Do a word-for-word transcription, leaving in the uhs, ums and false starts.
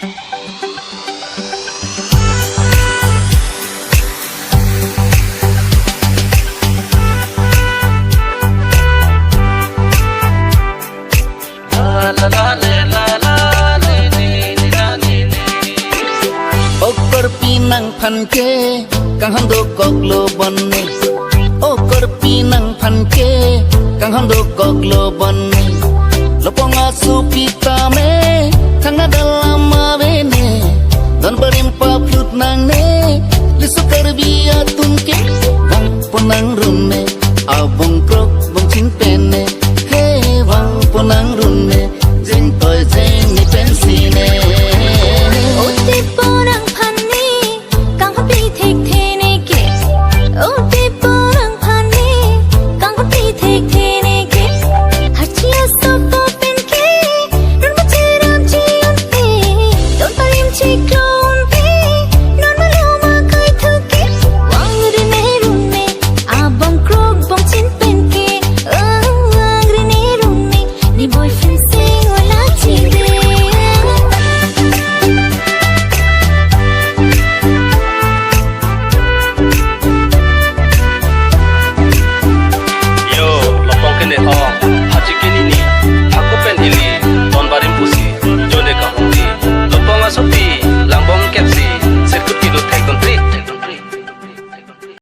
O korpi nangphan ke kanghon dokoklo bonne. O korpi nangphan ke kanghon dokoklo bonne. Lopong asopi tame thangna dalam avene. Don barim paplut nangne, liso Karbi atum ke